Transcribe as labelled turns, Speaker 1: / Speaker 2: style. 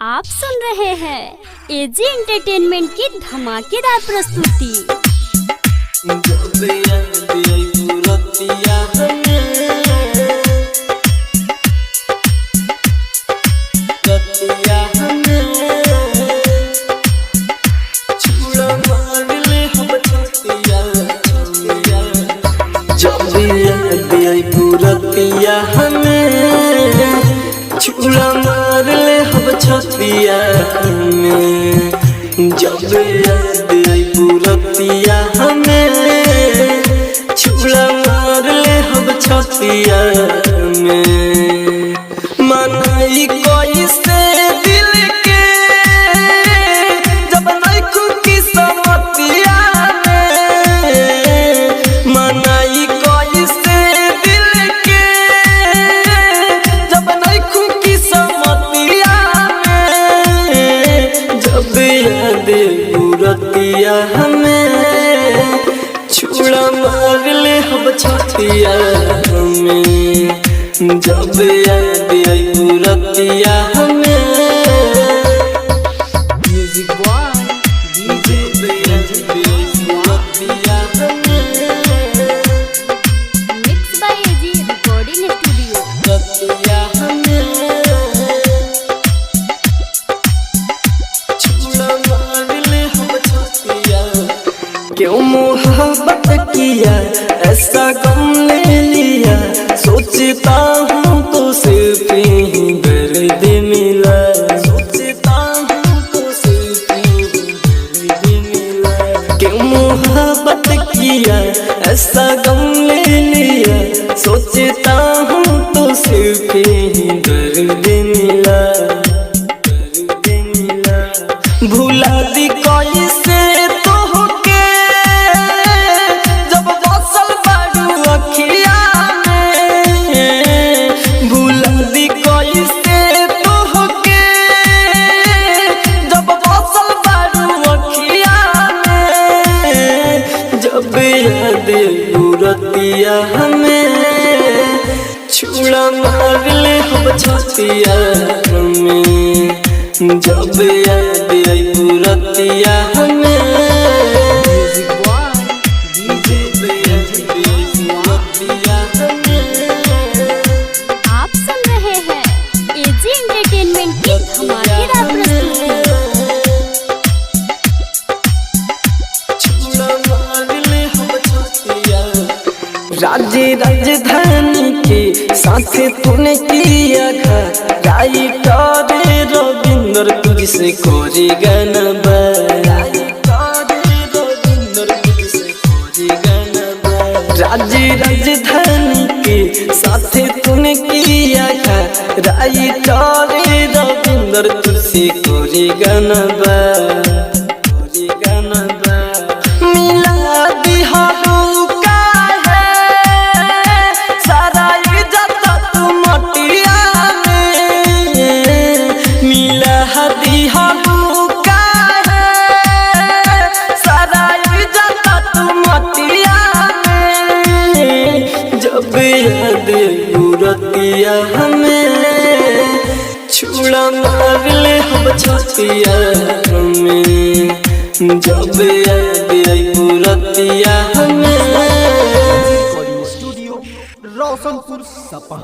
Speaker 1: आप सुन रहे हैं एजी एंटरटेनमेंट की धमाकेदार प्रस्तुति।
Speaker 2: रतिया हमें छुड़ा मार ले हम छतिया में, जब याद आई रतिया हमें छुड़ा मार ले हम छतिया में। मनाई कोई से दिल के जब नहीं की समतिया में, मनाई कोई से दिल के जब नहीं की समतिया में, जब याद रतिया हमें छुड़ा मार ले हम छतिया में, जब याद रतिया हमें।
Speaker 3: Music by DJ
Speaker 1: mix by AG recording studio.
Speaker 2: क्यों मोहब्बत किया ऐसा गम ले लिया, सोचता हूँ तो सिर्फ ही दर्द मिला, सोचता हूँ तो सिर्फ ही दर्द मिला। क्यों मोहब्बत किया ऐसा गम ले लिया, सोचता हूँ तो सिर्फ ही दर्द मिला, दर्द मिला। भुला दी कोई से तो होके जब बसल बारू अखिया में, भुला दी कोई से तो होके जब बसल बारू अखिया में, जब याद रतिया हमें छुड़ा मार ले हम छतिया में, जब याद रतिया हमें।
Speaker 3: म्यूजिक बाय डीजे
Speaker 1: आप सुन रहे हैं एजी एंटरटेनमेंट की धमाकेदार प्रस्तुति।
Speaker 2: राज्य राजधानी के साथ तूने किया था, राइटर रविंद्र तुझसे कोरी गनबा, राज्य राजधानी के साथ तूने किया था, राइटर रविंद्र तुझसे कोरी गनबा, कोरी गनबा। मिला दिहारू का है सारा इज्जत तू मटिया में, मिला दिहारू का है सारा इज्जत तू मटिया में, जब याद रतिया हमें छुड़ा मार ले हम छतिया में, जब याद रतिया हमें।
Speaker 3: रिकॉर्डिंग स्टूडियो रोशनपुर सपा।